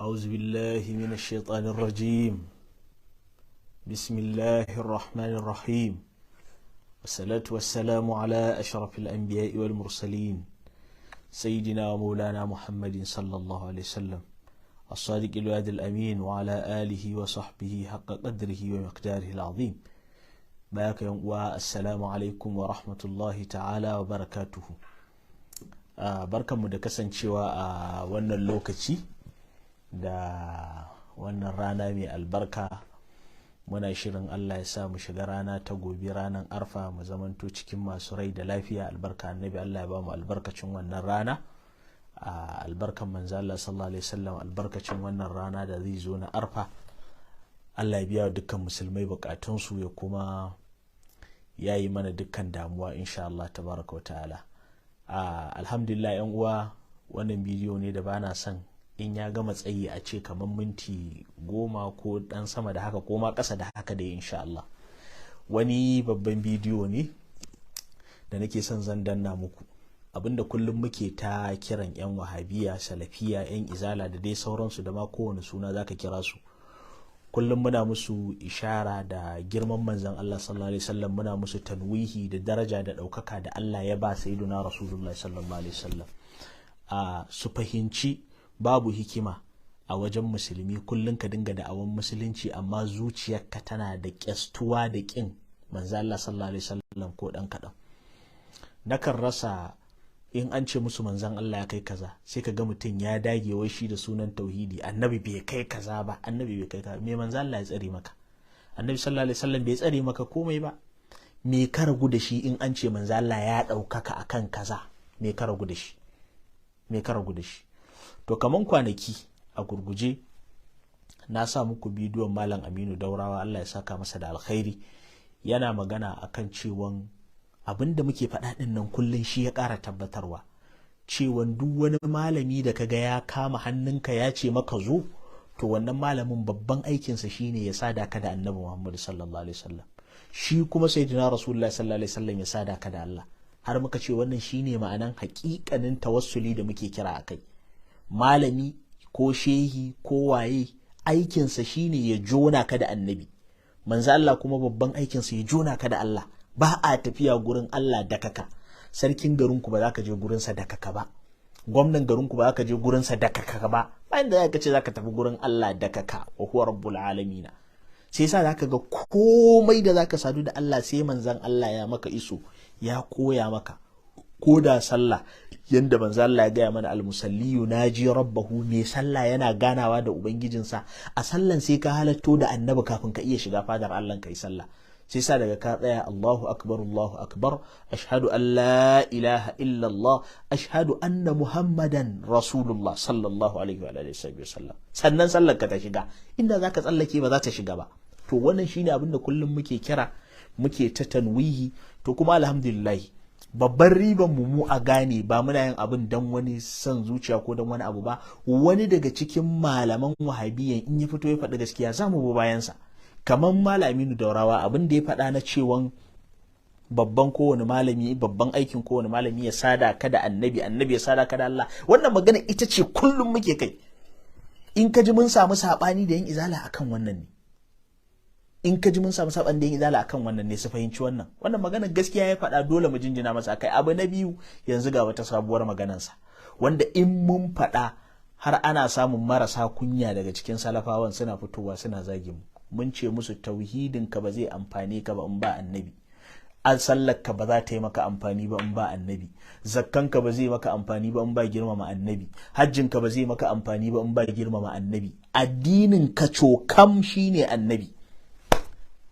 أعوذ بالله من الشيطان الرجيم. بسم الله الرحمن الرحيم، والصلاة والسلام على أشرف الأنبياء والمرسلين، سيدنا ومولانا محمد صلى الله عليه وسلم الصادق الوعد الأمين، وعلى آله وصحبه حق قدره ومقداره العظيم. باك والسلام عليكم ورحمة الله تعالى وبركاته. Barkanmu da kasancewa a wannan lokaci da wannan rana mai albarka. Muna shirin Allah ya sa mu shiga rana ta gobe, ranar Arfa, mu zamanto cikin masu rai da lafiya. Albarka Annabi, Allah ya ba mu albarkacin wannan rana, a albarkan Manzo Allah sallallahu alaihi wasallam, albarkacin wannan rana da zai zo na Arfa. Allah ya biya dukkan musulmai bukatunsu, ya kuma yayi mana dukkan damuwa, insha Allah tabaraka wa ta'ala. Alhamdulillah yan uwa, wannan bidiyo ne da bana son in ya gama tsayi a ce kamar minti 10 ko dan sama da haka ko ma ƙasa da haka da, insha Allah. Wani babban bidiyo ne da nake son zan danna muku. Abinda kullum muke ta kiran yan Wahabiya, Salafiya, yan Izala da dai sauransu, da ma kowane suna zaka kira su, kullum muna musu ishara da girman Manzon Allah sallallahu alaihi wasallam, muna musu tanwihi da daraja da ɗaukaka da Allah ya ba Sayyiduna Rasulullah sallallahu alaihi wasallam, a su fahimci babu hikima a wajen musulmi kullum ka dinga da'awan musulunci amma zuciyarka tana da kyastuwa da kin Manzon Allah sallallahu alaihi wasallam ko dan kaɗan. Nakan rasa in an ce musu Manzon Allah ya kai kaza, sai ka ga mutum ya dage wai shi da sunan tauhidi, Annabi bai kai kaza ba, Annabi bai kai kaza. Me Manzon Allah ya tsare maka? Annabi sallallahu alaihi wasallam bai tsare maka komai ba. Me ka ragu da shi in an ce Manzon Allah ya ɗaukaka akan kaza? Me ka ragu da shi? Me ka ragu da shi? To, kaman kwanaki a gurguje na sa muku bidiyon Malam Aminu Daurawa, Allah ya saka masa da alkhairi, yana magana akan cewan abin da muke faɗa ɗin nan kullum shi ya ƙara tabbatarwa, cewan duk wani malami da kaga ya kama hannunka ya ce maka zo, to wannan malamin babban aikinsa shine ya sada ka da Annabi Muhammadu sallallahu alaihi wasallam, shi kuma Sayyidina Rasulullah sallallahu alaihi wasallam ya sada ka da Allah. Har muka ce wannan shine ma'anan haƙiƙanin tawassuli da muke kira akai. Malami ko shehi ko waye, aikinsa shine ya jona ka da Annabi. Manzo Allah kuma babban aikinsa ya jona ka da Allah. Ba a tafiya gurin Allah da kaka. Sarkin garinku ba za ka je gurinsa da kaka ba, gwamnan garinku ba za ka je gurinsa da kaka ba. Bayan da za ka ce za ka tafi gurin Allah da kaka, wa huwa rabbul alamina. Sai yasa za ka ga komai da za ka sadu da Allah, sai Manzan Allah ya maka iso, ya koya maka. Ko da sallah, yanda Manzan Allah ya gaya mana, almusalli yunaji rabbahu, mai sallah yana ganawa da ubangijinsa. A sallan sai ka halatto da Annabi kafin ka iya shiga fadar Allah kai sallah. Sai sa daga ka tsaya, Allahu akbar, Allahu akbar, ashhadu an la ilaha illallah, ashhadu anna Muhammadan rasulullah sallallahu alaihi wa alihi wasallam, sannan sallar ka ta shiga. Inda zaka tsallake, ba za ta shiga ba. To, wannan shine abin da kullum muke kira, muke ta tanwihi. To, kuma alhamdulillah, babban riban mu mu a gane ba muna yin abin dan wani son zuciya ko dan wani abu ba. Wani daga cikin malaman Wahabiyan in ya fito ya faɗi gaskiya, za mu bi bayansa. Kamar Malam Aminu Daurawa, abin da ya faɗa na cewan babban kowane malami, babban aikin kowane malami ya sada ka da Annabi, Annabi ya sada ka da Allah, wannan magana ita ce kullum muke kai. In ka ji mun samu saɓani da yin Izala, akan wannan ne. In ka ji mun samu saɓani da yin Izala, akan wannan ne. Su fahimci wannan, wannan maganar gaskiya ya faɗa, dole mu jinjina masa kai. Abu na biyu, yanzu ga wata sabuwar maganarsa wanda in mun faɗa har ana samun marasa kunya daga cikin Salafawan suna fitowa suna zagin mu. Mun ce musu tauhidin ka ba zai amfane ka ba in ba Annabi, an sallar ka ba za ta yi maka amfani ba in ba Annabi, zakkan ka ba zai maka amfani ba in ba girmama Annabi, hajjin ka ba zai maka amfani ba in ba girmama Annabi. Addinin ka cokam shine Annabi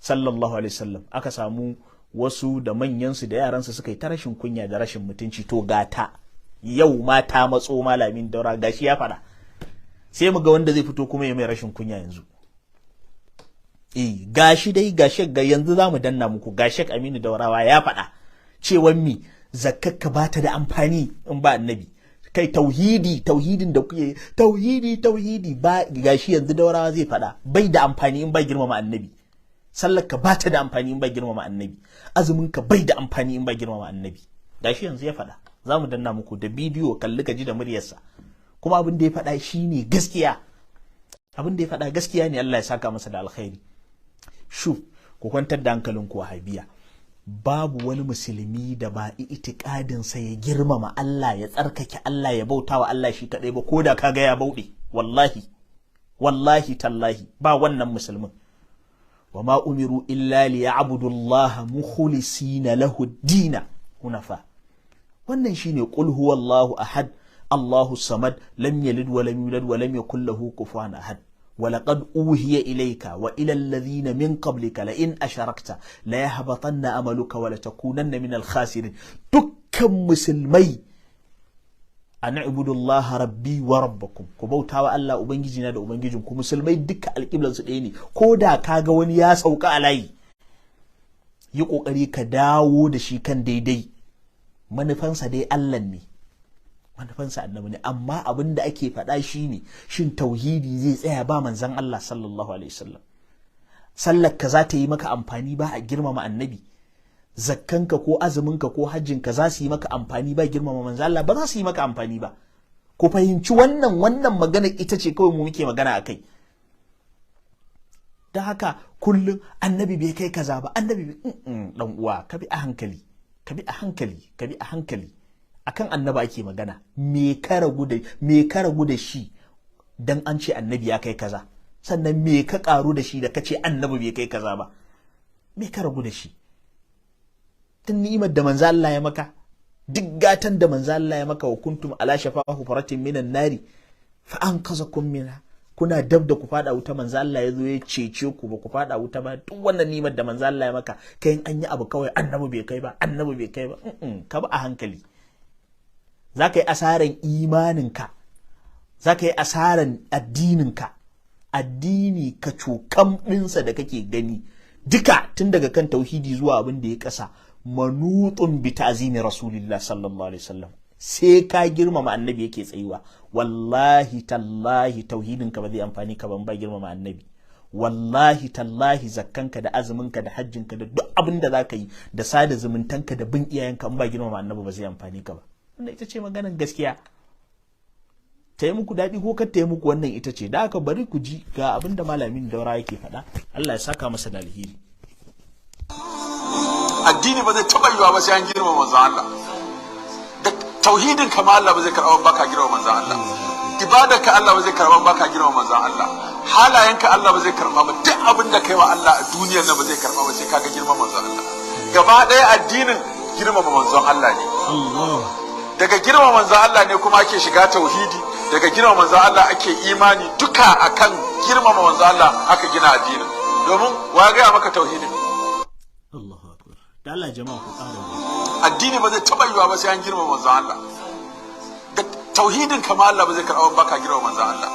sallallahu alaihi wasallam. Aka samu wasu da manyansu da yaransu suka yi ta rashin kunya da rashin mutunci. To, gata yau ma ta matso, Malamin Daura gashi ya faɗa, sai mu ga wanda zai fito kuma ya mai rashin kunya yanzu. Eh, gashi dai, gashi ga yanzu zamu danna muku, ga Sheikh Aminu Daurawa ya faɗa cewan mi zakkakka ba ta da amfani in ba Annabi. Kai, tauhidi, tauhidin da kuke tauhidi tauhidi ba, gashi yanzu Daurawa zai faɗa, bai da amfani in ba girmama Annabi. Sallar ka ba ta da amfani in ba girmama Annabi. Azumin ka bai da amfani in ba girmama Annabi. Gashi yanzu ya faɗa, za mu danna muku da bidiyo, kalli ka ji da muryarsa. Kuma abin da ya faɗa shine gaskiya. Abin da ya faɗa gaskiya ne, Allah ya saka masa da alkhairi. Shuf, ku kwantar da hankalinku wahabiya. Babu wani musulmi da ba itikadin sa ya girmama Allah, ya tsarkake Allah, ya bauta wa Allah shi kadai ba, ko da kaga ya bauɗe. Wallahi, wallahi tallahi, ba wannan musulmin. Wa ma umiru illa liya'budu Allah mukhlisina lahu dina hunafa. Wannan shine qul huwallahu ahad, Allahu samad, lam yalid wa lam yulad wa lam yakul lahu kufuwan ahad. ولقد أوهي إليك وإلى الذين من قبلك لئن أشركت ليهبطن أملك ولتكونن من الخاسرين. دكان مسلمي أن اعبدوا الله ربي وربكم، ku bautawa Allah ubangijina da ubangijinku. Musulmai duka alƙiblan su ɗaya ne. Ko da kaga wani ya sauka a layi, yi ƙoƙari ka dawo da shi kan daidai. Manufansa dai Allah ne, manufansa annabi ne. Amma abin da ake faɗa shi ne, shin tauhidi zai tsaya ba manzon Allah sallallahu alaihi wasallam? Sallar ka za ta yi maka amfani ba a girmama annabi? Zakkanka ko azuminka ko hajjinka za su yi maka amfani ba girmama manzon Allah? Ba za su yi maka amfani ba. Ku fahimci wannan, wannan magana ita ce kawai mu muke magana akai. Don haka kullum annabi bai kai kaza ba, annabi bai dan uwa, ka bi a hankali, ka bi a hankali, ka bi a hankali. Akan annabi ake magana. Me ka ragu da, me ka ragu da shi dan an ce annabi ya kai kaza? Sannan me ka karu da shi da kace annabi bai kai kaza ba? Me ka ragu da shi? Tun ni'imar da manzo Allah ya maka, duk gatan da manzo Allah ya maka, wa kuntum ala shafa hufratin minan nari fa anqazakum minha, kuna dab da ku fada wuta, manzo Allah ya zo ya cece ku, ba ku fada wuta ba. Duk wannan ni'imar da manzo Allah ya maka, kai an yi abu kawai annabi bai kai ba, annabi bai kai ba. Ka bi a hankali, za ka yi asaran imaninka, za ka yi asaran addininka. Addini ka cokam ɗinsa da kake gani duka, tun daga kan tauhidi zuwa abin da ya ƙasa, manutun bi ta'zimi rasulillah sallallahu alaihi wasallam. Sai ka girmama annabi yake tsayuwa. Wallahi tallahi tauhidinka ba zai amfani ka ban ba girmama annabi. Wallahi tallahi zakkanka da azuminka da hajjinka da duk abin da zaka yi da sada zumuntanka da bin iyayenka, in ba girmama annabi ba zai amfani ka ba. Wannan ita ce maganar gaskiya. Ta yi muku daɗi ko kar ta yi muku, wannan ita ce. Da aka bari ku ji ga abin da malamin Daura yake faɗa. Allah ya saka masa da alheri. Addini ba zai taɓa yiwa ba sai an girmama manzon Allah. Da tauhidin ka ma Allah ba zai karɓa ba ka girmama manzon Allah. Ibadar ka Allah ba zai karɓa ba ka girmama manzon Allah. Halayen ka Allah ba zai karɓa ba. Duk abin da kai wa Allah a duniyar nan ba zai karɓa ba sai ka ga girmama manzon Allah. Gaba ɗaya addinin girmama manzon Allah ne. Daga girmama manzon Allah ne kuma ake shiga tauhidi, daga girmama manzon Allah ake imani, duka akan girmama manzon Allah aka gina addinin. Domin wa gaya maka tauhidin? Allahu akbar. Da Allah jama'a ku ƙara. Addini ba zai taɓa yiwa ba sai an girmama manzon Allah. Da tauhidin ka ma Allah ba zai karɓa ba ka girmama manzon Allah.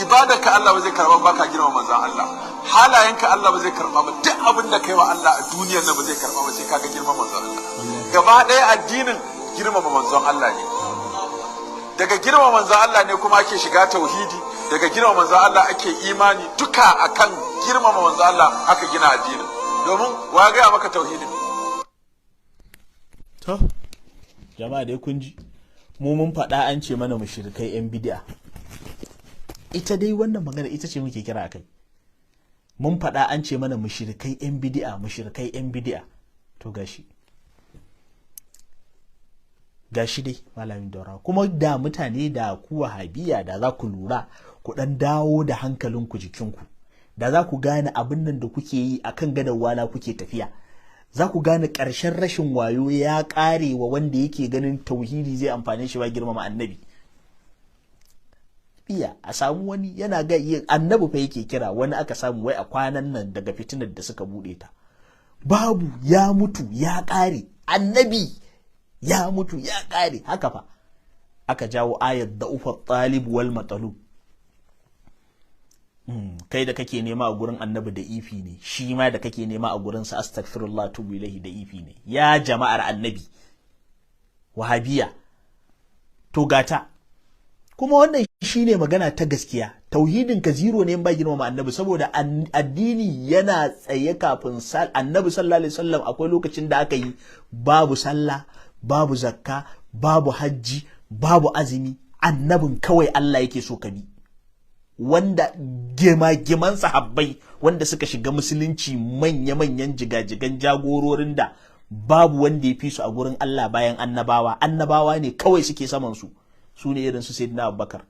Ibadar ka Allah ba zai karɓa ba ka girmama manzon Allah. Halayen ka Allah ba zai karɓa ba. Duk abin da kai wa Allah a duniyar nan ba zai karɓa ba sai ka ga girmama manzon Allah. Gaba ɗaya addinin girmama manzon Allah ne. Daga girmama manzon Allah ne kuma ake shiga tauhidi, daga girmama manzon Allah ake imani, duka akan girmama manzon Allah aka gina addinin. Domin wa gaya maka tauhidin? To jama'a dai kun ji, mu mun faɗa an ce mana mushrikai yan bid'a. Ita dai wannan magana ita ce muke kira akai. Mun faɗa an ce mana mushrikai yan bid'a, mushrikai yan bid'a. To gashi gashi dai malamin Daura. Kuma da mutane da ku wahabiya da za ku lura, ku dan dawo da hankalinku jikinku, da za ku gane abin nan da kuke yi akan gadon wala kuke tafiya. Za ku gane ƙarshen rashin wayo ya ƙare wa wanda yake ganin tauhidi zai amfane shi ba girmama annabi. Iya a samu wani yana ga annabi fa yake kira wani, aka samu wai a kwanan nan daga fitinar da suka buɗe ta, babu ya mutu ya ƙare, annabi ya mutu ya ƙare. Haka fa aka jawo ayat da ufa talib wal matalub. Kai da kake nema a gurin annabi da ifi ne, shi ma da kake nema a gurin sa astaghfirullah tubu ilahi da ifi ne. Ya jama'ar annabi wahabiya, to gata kuma wannan shine magana ta gaskiya. Tauhidin ka zero ne in ba girmama annabi, saboda addini yana tsaye kafin annabi sallallahu alaihi wasallam. Akwai lokacin da aka yi babu sallah, babu zakka, babu hajji, babu azumi, annabin kawai Allah yake so ka bi. Wanda gema-geman sahabbai wanda suka shiga musulunci manya-manyan jigajigan jagororin da babu wanda ya fi su a gurin Allah bayan annabawa, annabawa ne kawai suke saman su, su ne irin su Sayyidina Abubakar,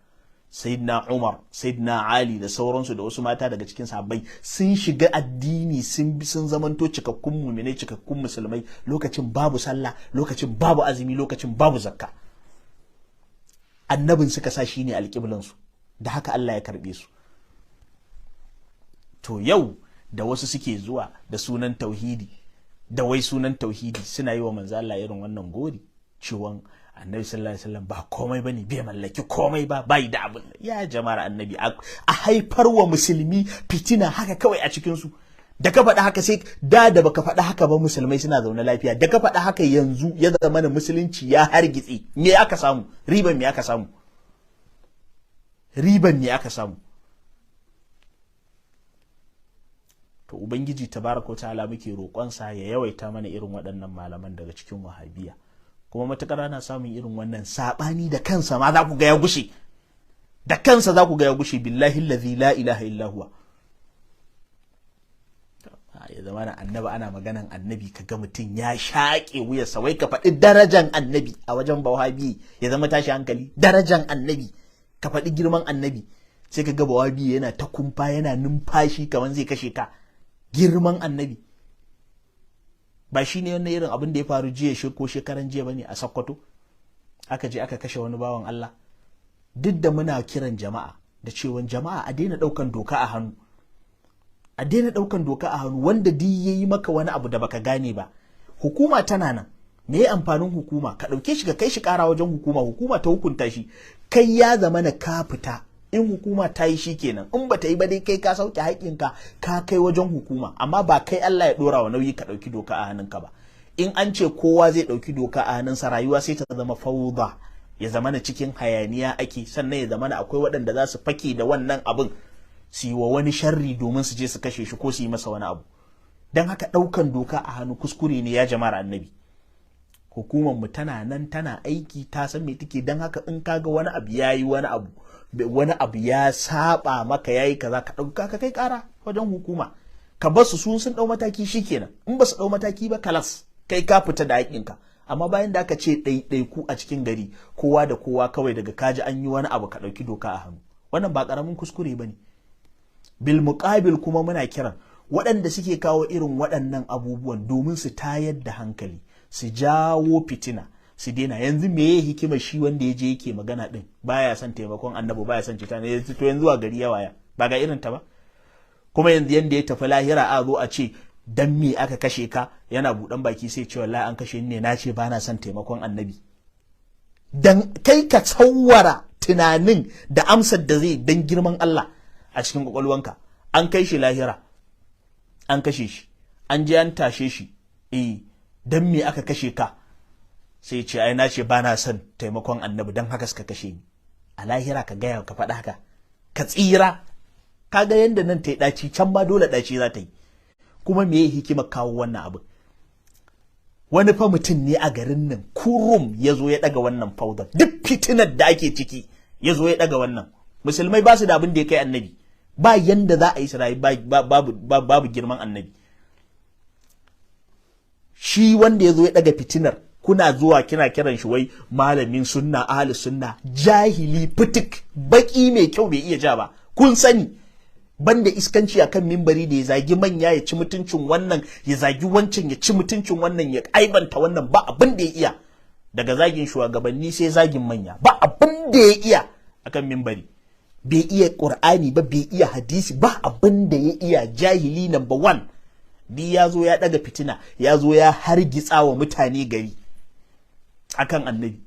Sayyidina Umar, Sayyidina Ali da sauransu, da wasu mata daga cikin sahabbai sun shiga addini, sun bi, sun zamanto cikakkun muminai, cikakkun musulmai. Lokacin babu sallah, lokacin babu azumi, lokacin babu zakka, annabin suka sa shine alƙiblan su, da haka Allah ya karbe su. To yau da wasu suke zuwa da sunan tauhidi, da wai sunan tauhidi, suna yi wa manzo Allah irin wannan gori cewan annabi sallallahu alaihi wasallam ba komai bane, bai mallaki komai ba, bai da abin. Ya jama'ar annabi, a haifar wa musulmi fitina haka kawai a cikin su. Da ka faɗi haka, sai da baka faɗi haka ba musulmai suna zaune lafiya. Da ka faɗi haka yanzu ya zama na musulunci ya hargitse. Me aka samu? Riban me aka samu? Riban me aka samu? To ubangiji tabaraka ta'ala muke roƙonsa ya yawaita mana irin waɗannan malaman daga cikin wahabiya. Kuma matukar ana samun irin wannan sabani, da kansa ma za ku ga ya gushe, da kansa za ku ga ya gushe, billahi allazi la ilaha illa huwa. Ya zama na annabi, ana maganan annabi, ka ga mutum ya shaƙe wuyarsa, wai ka faɗi darajan annabi a wajen bawabi ya zama tashi hankali. Darajan annabi, ka faɗi girman annabi, sai ka ga bawabi yana ta kumfa, yana numfashi kamar zai kashe ka. Girman annabi ba shi ne wannan irin abin da ya faru jiya ko shekaran jiya bane a Sokoto, aka je aka kashe wani bawan Allah. Duk da muna kiran jama'a da cewa jama'a a daina ɗaukan doka a hannu, a daina ɗaukan doka a hannu. Wanda duk yayi maka wani abu da baka gane ba, hukuma tana nan. Me ya amfanin hukuma? Ka ɗauke shi ka kai shi ƙara wajen hukuma, hukuma ta hukunta shi. Kai ya zama na ka fita, in hukuma ta yi shi kenan, in ba ta yi ba dai kai ka sauke haƙƙinka, ka kai wajen hukuma. Amma ba kai Allah ya ɗora wa nauyi ka ɗauki doka a hannunka ba. In an ce kowa zai ɗauki doka a hannunsa, rayuwa sai ta zama fauda, ya zama na cikin hayaniya ake. Sannan ya zama na akwai waɗanda za su fake da wannan abin su yi wa wani sharri domin su je su kashe shi ko su yi masa wani abu. Don haka ɗaukan doka a hannu kuskure ne, ya jama'ar annabi. Hukumar mu tana nan tana aiki, ta san me take. Don haka in kaga wani abu yayi wani abu, wani abu ya saba maka, yayi kaza, ka ɗauka ka kai ƙara wajen hukuma, ka bar su sun ɗau mataki shikenan. In ba su ɗau mataki ba, kalas, kai ka fita da haƙƙinka. Amma bayan da aka ce ɗaiɗaiku a cikin gari, kowa da kowa kawai daga kaji an yi wani abu ka ɗauki doka a hannu, wannan ba ƙaramin kuskure ba ne. Bil muƙabil kuma muna kiran waɗanda suke kawo irin waɗannan abubuwan domin su tayar da hankali, su jawo fitina, su daina. Yanzu me ya hikima shi wanda ya je yake magana din baya son taimakon annabi, baya son cita ne? To yanzu a gari ya waya ba ga irin ta ba. Kuma yanzu yanda ya tafi lahira a zo a ce dan me aka kashe ka, yana budan baki sai ce wallahi an kashe ni ne na ce bana son taimakon annabi. Dan kai ka tsawara tunanin da amsar da zai dan girman Allah a cikin kwakwalwanka. An kai shi lahira, an kashe shi, an je an tashe shi, dan me aka kashe ka? Sai ce ai na ce ba na son taimakon annabi, don haka suka kashe ni. A lahira ka gaya ka faɗa haka ka tsira. Ka ga yanda nan ta yi ɗaci, can ma dole ɗaci za ta yi. Kuma me hikima kawo wannan abu? Wani fa mutum ne a garin nan kurum ya zo ya ɗaga wannan faudar, duk fitinar da ake ciki ya zo ya ɗaga wannan. Musulmai ba su da abin da ya kai annabi, ba yanda za a yi su rayu babu girman annabi. Shi wanda ya zo ya ɗaga fitinar, kuna zuwa kina kiran shi wai malamin sunna, ahli sunna, jahili fitik, baki mai kyau bai iya ja ba. Kun sani, banda iskanci akan mimbari da ya zagi manya, ya ci mutuncin wannan, ya zagi wancan, ya ci mutuncin wannan, ya aibanta wannan, ba abin da ya iya. Daga zagin shugabanni sai zagin manya, ba abin da ya iya akan mimbari. Bai iya qur'ani ba, bai iya hadisi ba, abin da ya iya, jahili number 1. Di ya zo ya daga fitina, ya zo ya hargitsa wa mutane gari akan annabi.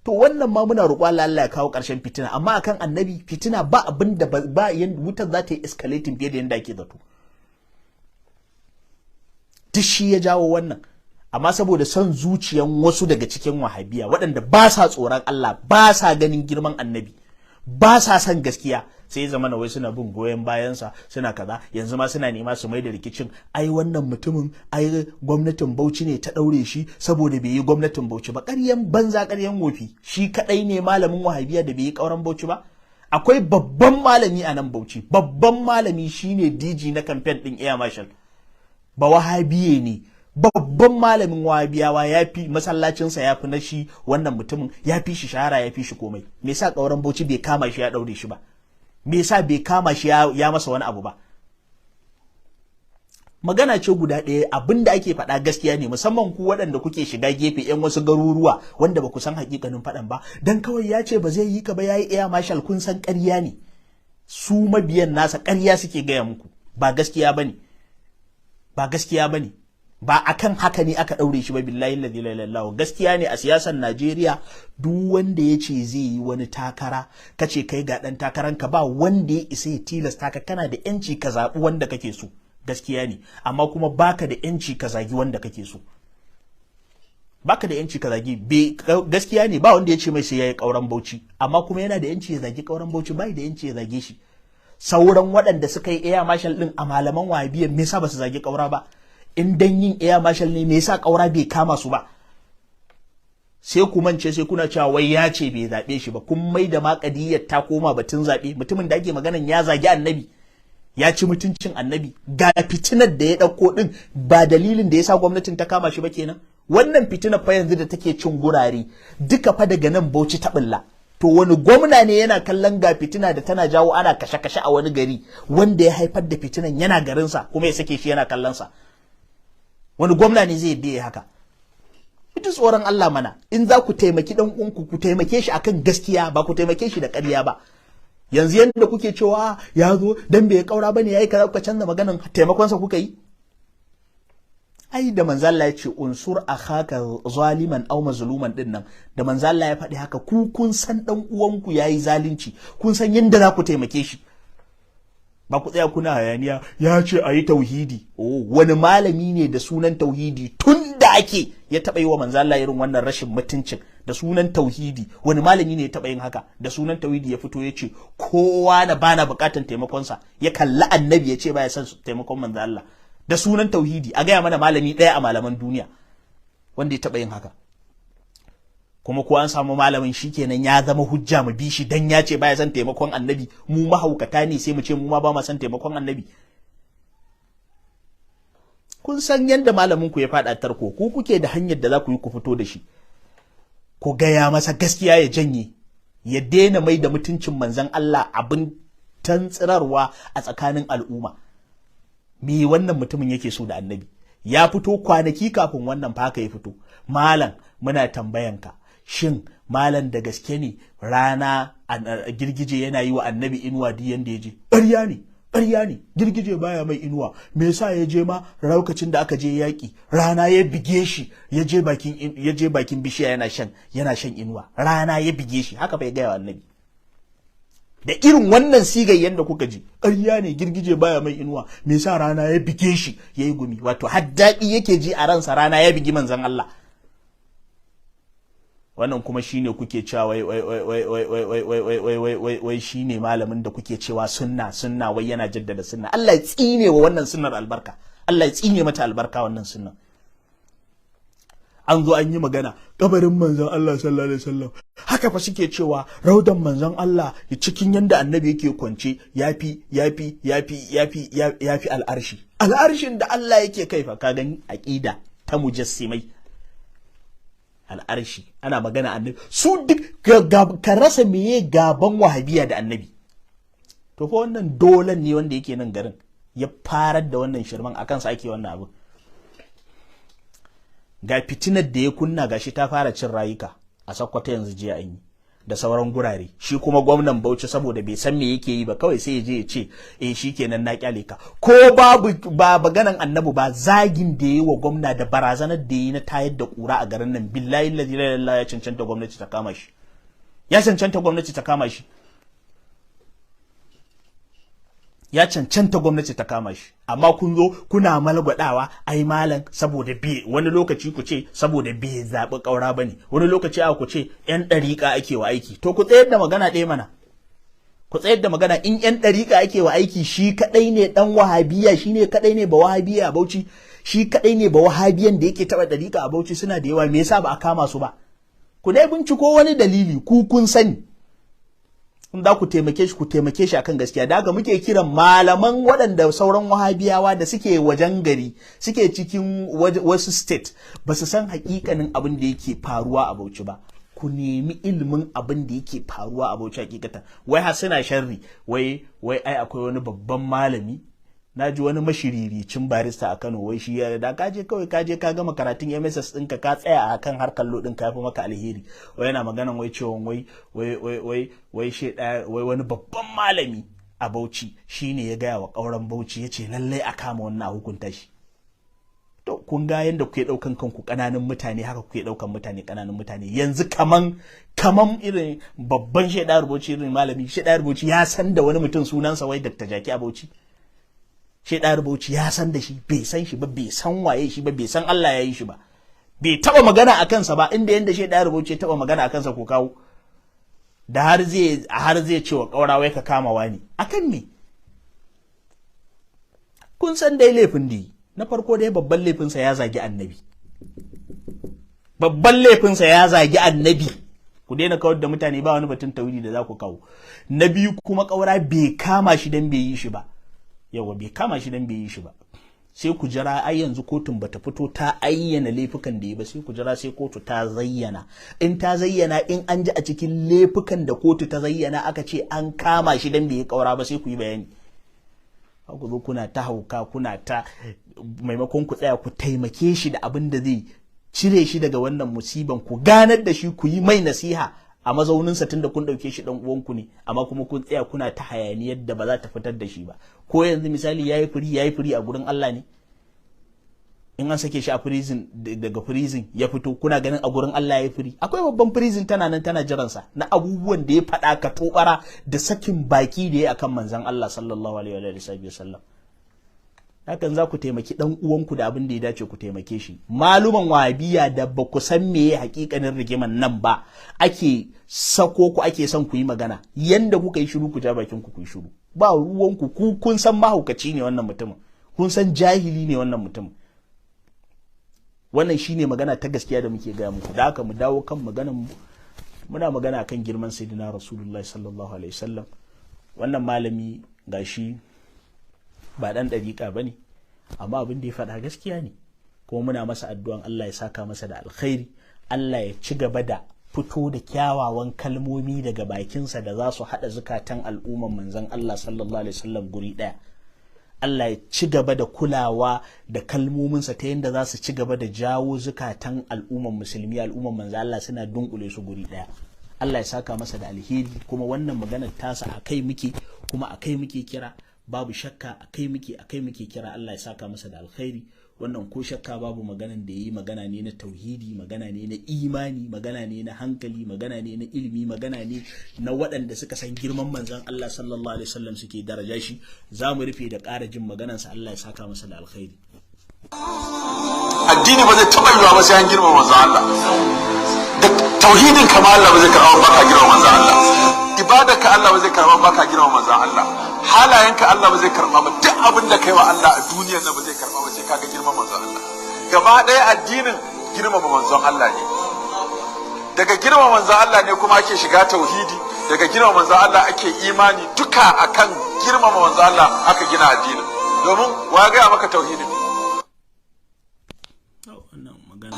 To wannan ma muna roƙo Allah Allah ya kawo ƙarshen fitina, amma akan annabi fitina ba abin da ba wutar za ta yi escalating fiye da yadda ake zato. Duk shi ya jawo wannan. Amma saboda son zuciyan wasu daga cikin wahabiya waɗanda ba sa tsoron Allah, ba sa ganin girman annabi, ba sa son gaskiya, sai ya zama na wai suna bin goyon bayansa, suna kaza. Yanzu ma suna nema su mai da rikicin, ai wannan mutumin ai gwamnatin Bauchi ne ta daure shi saboda bai yi gwamnatin Bauchi ba. Ƙaryan banza, ƙaryan wofi. Shi kadai ne malamin wahabiya da bai yi ƙauran Bauchi ba. Akwai babban malami a nan Bauchi, babban malami shine DG na campaign din Air Marshal, ba wahabiye ne, babban malamin wahabiyawa, ya fi masallacinsa ya fi na shi wannan mutumin, ya fi shi shahara, ya fi shi komai. Me yasa kauran Bauchi bai kama shi ya daure shi ba? Me yasa bai kama shi ya masa wani abu ba? Magana ce guda ɗaya, abin da ake faɗa gaskiya ne, musamman ku waɗanda kuke shiga gefe yan wasu garuruwa wanda ba ku san hakikanin faɗan ba. Dan kawai ya ce ba zai yi ka ba, yayi Air Marshal, kun san ƙarya ne. Su mabiyan nasa ƙarya suke gaya muku, ba gaskiya bane, ba gaskiya bane, ba akan haka ne aka ɗaure shi ba. Billahi la ilaha illallah, gaskiya ne. A siyasar Najeriya, duk wanda ya ce zai yi wani takara, kace kai ga ɗan takaranka, ba wanda ya isa ya tilasta ka. Kana da yanci ka zaɓi wanda kake so, gaskiya ne, amma kuma baka da yanci ka zagi wanda kake so, baka da yanci ka zagi. Gaskiya ne, ba wanda ya ce mai sai yayi kauran Bauchi, amma kuma yana da yanci ya zagi kauran Bauchi, bai da yanci ya zage shi. Sauran waɗanda suka yi Air Marshal din a malaman wahabiyya, me yasa ba su zagi kaura ba? In dan yin Air Marshal ne, me yasa kaura bai kama su ba? Sai ku mance, sai kuna cewa wai ya ce bai zaɓe shi ba. Kun mai da makadiyar ta koma batun zaɓe. Mutumin da ake maganan ya zagi annabi, ya ci mutuncin annabi, ga fitinar da ya ɗauko ɗin, ba dalilin da ya sa gwamnatin ta kama shi ba kenan. Wannan fitinar fa yanzu da take cin gurare duka fa daga nan Bauchi ta bulla. To wani gwamna ne yana kallon ga fitina da tana jawo ana kashe-kashe a wani gari, wanda ya haifar da fitinan yana garinsa, kuma ya sake shi yana kallonsa? Wani gwamna ne zai biye haka? Ita tsoron Allah mana. In za ku taimaki dan uwanku, ku taimake shi akan gaskiya, ba ku taimake shi da ƙarya ba. Yanzu yadda kuke cewa ya zo dan bai kaura bane yayi kaza, kuka canza maganan taimakon sa kuka yi. Ai da manzo Allah ya ce unsur akhaka zaliman aw mazluman din nan, da manzo Allah ya faɗi haka, ku kun san dan uwanku yayi zalunci, kun san yadda za ku taimake shi. Ba ku tsaya kuna hayaniya ya ce a yi tauhidi. Oh, wani malami ne da sunan tauhidi tun da ake ya taɓa yi wa manzo Allah irin wannan rashin mutuncin da sunan tauhidi? Wani malami ne ya taɓa yin haka da sunan tauhidi, ya fito ya ce kowa na bana buƙatan taimakonsa, ya kalli annabi ya ce baya son taimakon manzo Allah da sunan tauhidi? A gaya mana malami ɗaya a malaman duniya wanda ya taɓa yin haka. Kuma ko an samu malamin, shikenan ya zama hujja mu bi shi? Dan ya ce baya son taimakon annabi, mu mahaukata ne sai mu ce mu ma ba ma son taimakon annabi? Kun san yadda malamin ku ya faɗa tarko, ku kuke da hanyar da za ku yi ku fito da shi, ku gaya masa gaskiya ya janye, ya daina mai da mutuncin manzon Allah abin tantsirarwa a tsakanin al'umma. Me wannan mutumin yake so da annabi? Ya fito kwanaki kafin wannan fa haka ya fito, "Malam, muna tambayanka, shin malam da gaske ne rana girgije yana yi wa annabi inuwa duk yanda ya je?" "Ƙarya ne, ƙarya ne, girgije baya mai inuwa. Me yasa ya je ma lokacin da aka je yaƙi rana ya bige shi, ya je bakin bishiya yana shan inuwa, rana ya bige shi?" Haka bai gaya wa annabi da irin wannan sigar yadda kuka ji, "Ƙarya ne, girgije baya mai inuwa. Me yasa rana ya bige shi yayi gumi?" Wato har daɗi yake ji a ransa rana ya bigi manzon Allah. Wannan kuma shine kuke cewa wai wai wai wai wai wai wai wai wai wai wai wai wai shine malamin da kuke cewa sunna, sunna, wai yana jaddada sunna. Allah ya tsine wa wannan sunnar albarka, Allah ya tsine mata albarka wannan sunna. An zo an yi magana kabarin manzon Allah sallallahu alaihi wasallam, haka fa suke cewa raudan manzon Allah cikin yanda annabi yake kwance yafi yafi yafi yafi yafi al'arshi, al'arshin da Allah yake kai fa. Ka gani, aqida ta mujassimai, al'arshi ana magana annabi, su duk ka rasa meye gaban wahabiya da annabi. To fa wannan dolan ne wanda yake nan garin ya farar da wannan shirman, akan sa ake wannan abu. Ga fitinar da ya kunna, gashi ta fara cin rayuka a Sakkwata yanzu, jiya an yi da sauran gurare. Shi kuma gwamnan Bauchi, saboda bai san me yake yi ba, kawai sai ya je ya ce eh, shikenan, na kyale ka. Ko babu ba maganan annabi ba, zagin da yi wa gwamna da barazanar da yi na tayar da kura a garin nan, billahi la ilaha illallah, ya cancanta gwamnati ta kama shi, ya cancanta gwamnati ta kama shi, ya cancanta gwamnati ta kama shi. Amma kun zo kuna malgwadawa, ai malam saboda be wani lokaci ku ce saboda bai zaɓi ƙaura bane, wani lokaci a ku ce yan ɗariƙa ake wa aiki. To ku tsayar da magana ɗaya mana, ku tsayar da magana. In yan ɗariƙa ake wa aiki, shi kaɗai ne ɗan wahabiya? Shi ne kaɗai ne ba wahabiya a Bauchi? Shi kaɗai ne ba wahabiyan da yake taɓa ɗariƙa a Bauchi? Suna da yawa, me yasa ba a kama su ba? Ku dai binciko wani dalili, ku kun sani. In za ku taimake shi, ku taimake shi akan gaskiya. Da haka muke kiran malaman waɗanda sauran wahabiyawa da suke wajen gari, suke cikin wasu state, ba su san hakikanin abin da yake faruwa a Bauchi ba. Ku nemi ilimin abin da yake faruwa a Bauchi hakikatan. Wai har suna sharri, wai ai akwai wani babban malami, na ji wani mashiriricin barista a Kano, wai shi ya da kaje kawai kaje ka gama karatun MSS ɗinka, ka tsaya a kan harkar law ɗin, ka fi maka alheri. Wai yana maganan wai cewa wai wai wai wai wai shi wai wani babban malami a Bauchi shine ya gaya wa ƙauren Bauchi, ya ce lallai a kama wannan, a hukunta shi. To kun ga yanda kuke ɗaukan kanku ƙananan mutane, haka kuke ɗaukan mutane ƙananan mutane. Yanzu kaman irin babban shaidar Bauchi, irin malami shaidar Bauchi, ya san da wani mutum sunansa wai Dr. Jaki a Bauchi? Shaidar Bauchi ya san da shi? Bai san shi ba, bai san waye shi ba, bai san Allah ya yi shi ba, bai taba magana a kansa ba. Inda yanda shaidar Bauchi ya taba magana a kansa ko kawo da har zai ce wa ƙaura wai ka kama wani akan me? Kun san dai laifin da yi. Na farko dai, babban laifinsa ya zagi annabi. Babban laifinsa ya zagi annabi. Ku daina kawar da mutane, ba wani batun tauhidi da za ku kawo. Na biyu kuma, ƙaura bai kama shi dan bai yi shi ba. Yawa, bai kama shi dan bai yi shi ba. Sai ku jira, ai yanzu kotun bata fito ta ayyana laifukan da yi ba. Sai ku jira sai kotu ta zayyana. In ta zayyana, in an ji a cikin laifukan da kotu ta zayyana aka ce an kama shi dan bai yi ƙaura ba, sai ku yi bayani. Ku zo kuna ta hauka, kuna ta, maimakon ku tsaya ku taimake shi da abin da zai cire shi daga wannan musiban, ku ganar da shi, ku yi mai nasiha a mazauninsa, tunda kun ɗauke shi ɗan uwanku ne, amma kuma kun tsaya kuna ta hayaniyar da ba za ta fitar da shi ba. Ko yanzu misali yayi free, yayi free a gurin Allah ne? In an sake shi a prison, daga prison ya fito, kuna ganin a gurin Allah yayi free? Akwai babban prison tana nan tana jiransa na abubuwan da ya faɗa, ka tobara da sakin baki da ya akan manzon Allah sallallahu alaihi wa sallam. Hakan za ku taimaki dan uwanku da abin da ya dace ku taimake shi. Maluman wahabiya da ba ku san meye hakikanin rigiman nan ba, ake sako ku, ake son ku yi magana, yanda kuka yi shiru, ku ja bakin ku, ku yi shiru, ba ruwanku. Ku kun san mahaukaci ne wannan mutumin, kun san jahili ne wannan mutumin. Wannan shine magana ta gaskiya da muke gaya muku. Da haka mu dawo kan maganan mu. Muna magana kan girman Sayyidina Rasulullahi sallallahu alaihi wasallam. Wannan malami gashi ba dan dariƙa bane, amma abin da ya faɗa gaskiya ne, kuma muna masa addu'an Allah ya saka masa da alkhairi, Allah ya ci gaba da fito da kyawawan kalmomi daga bakinsa da za su haɗa zukatan al'umman manzon Allah sallallahu alaihi wasallam guri ɗaya. Allah ya ci gaba da kulawa da kalmominsa ta yadda za su ci gaba da jawo zukatan al'umman musulmi, al'umman manzon Allah, suna dunkule su guri ɗaya. Allah ya saka masa da alheri. Kuma wannan maganar tasa a kai muke, kuma a kai muke kira. Babu shakka a kai muke kira. Allah ya saka masa da alkhairi. Wannan ko shakka babu, maganan da yayi magana ne na tauhidi, magana ne na imani, magana ne na hankali, magana ne na ilimi, magana ne na waɗanda suka san girman manzon Allah sallallahu alaihi wasallam suke daraja shi. Za mu rufe da ƙara jin maganansa. Allah ya saka masa da alkhairi. Addini ba zai taɓa yiwa ba sai an girmama manzon Allah. Da tauhidin kama Allah ba zai karɓa ba ka girmama manzon Allah. Ibadar ka Allah ba zai karɓa ba ka girmama manzon Allah. Halayenka Allah ba zai karɓa ba. Duk abin da kai wa Allah a duniyar nan ba zai karɓa ba sai kaga girman manzon Allah. Gaba ɗaya addinin girmama manzon Allah ne. Daga girmama manzon Allah ne kuma ake shiga tauhidi, daga girmama manzon Allah ake imani. Duka akan girmama manzon Allah aka gina addinin. Domin wa gaya maka tauhidin? Wannan magana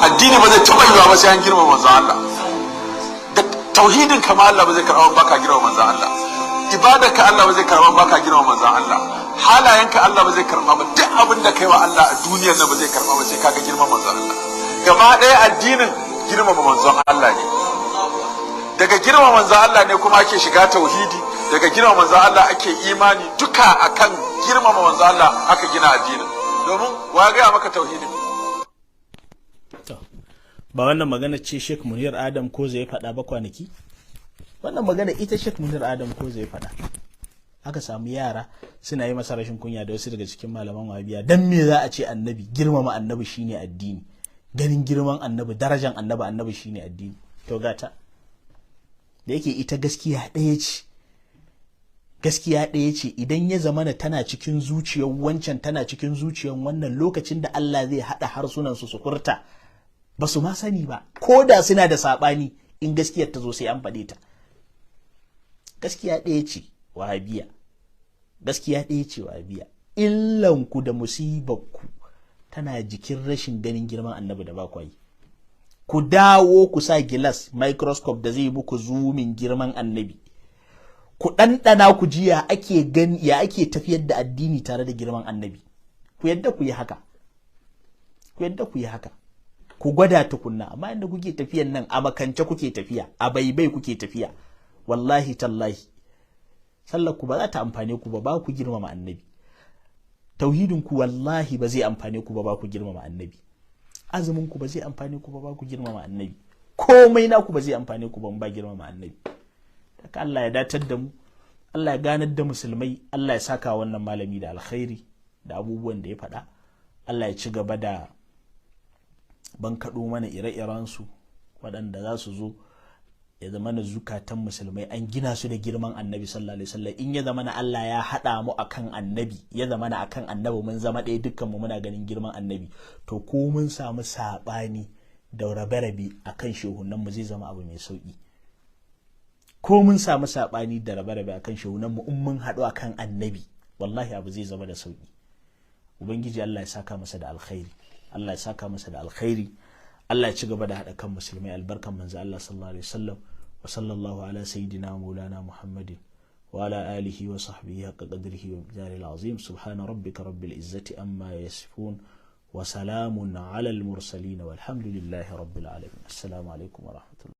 Addini ba zai taɓa yiwa ba sai an girmama manzon Allah. Da tauhidin kama Allah ba zai karɓa ba ka girmama manzon Allah. Ibadar ka Allah ba zai karɓa ba ka girmama manzon Allah. Halayenka Allah ba zai karɓa ba. Duk abin da kai wa Allah a duniyar nan ba zai karɓa ba sai kaga girman manzon Allah. Gaba ɗaya addinin girmama manzon Allah ne. Daga girmama manzon Allah ne kuma ake shiga tauhidi, daga girmama manzon Allah ake imani. Duka akan girmama manzon Allah aka gina addinin. Domin wa gaya maka tauhidin? To, ba wannan magana ce Sheikh Munir Adam ko zai faɗa ba kwanaki? Wannan magana ita Sheikh Munir Adam ko zai faɗa. Aka samu yara suna yi masa rashin kunya da wasu daga cikin malaman wahabiya. Dan me za a ce annabi, girmama annabi shine addini? Ganin girman annabi, darajan annabi, annabi shine addini. To gata. Da yake ita gaskiya ɗaya ce. Gaskiya ɗaya ce, idan ya zamana tana cikin zuciyar wancan, tana cikin zuciyar wannan, lokacin da Allah zai haɗa harsunan su su furta, ba su ma sani ba, ko da suna da saɓani, in gaskiyar ta zo sai an faɗe ta. Gaskiya ɗaya ce wahabiya, gaskiya ɗaya ce wahabiya. Illanku da musibarku tana jikin rashin ganin girman annabi da ba ku yi. Ku dawo ku sa gilas microscope da zai muku zoomin girman annabi, ku ɗanɗana ku ji ya ake gani, ya ake tafiyar da addini tare da girman annabi. Ku yadda ku yi haka, ku yadda ku yi haka, ku gwada tukunna. Amma inda kuke tafiyan nan a makance kuke tafiya, a baibai kuke tafiya. Wallahi tallahi sallar ku ba za ta amfane ku ba, ba ku girmama annabi. Tauhidin ku wallahi ba zai amfane ku ba, ba ku girmama annabi. Azumin ku ba zai amfane ku ba, ba ku girmama annabi. Komai naku ba zai amfane ku ba ba girmama annabi. Haka Allah ya datar da mu, Allah ya ganar da musulmai, Allah ya saka wannan malami da alkhairi da abubuwan da ya faɗa. Allah ya ci gaba da bankaɗo mana ire-iren su waɗanda za su zo ya zama na zukatan musulmai an gina su da girman annabi sallallahu alaihi wasallam. In ya zama na Allah ya haɗa mu akan annabi, ya zama na akan annabi mun zama ɗaya dukkan mu muna ganin girman annabi, to ko mun samu saɓani da rabe-rabe akan shehunan mu zai zama abu mai sauki. Ko mun samu saɓani da rabe-rabe akan shehunan mu, in mun haɗu akan annabi wallahi abu zai zama da sauki. Ubangiji Allah ya saka masa da alkhairi, Allah ya saka masa da alkhairi, Allah ya ci gaba da haɗa kan musulmai albarkan manzo Allah sallallahu alaihi wasallam. Wa sallallahu ala sayyidina maulana Muhammadin wa ala alihi wa sahbihi haqqa qadrihi wa miqdaril azim. Subhana rabbika rabbil izzati amma yasifun wa salamun ala al mursalin walhamdulillahi rabbil alamin. Assalamu alaikum wa rahmatullahi.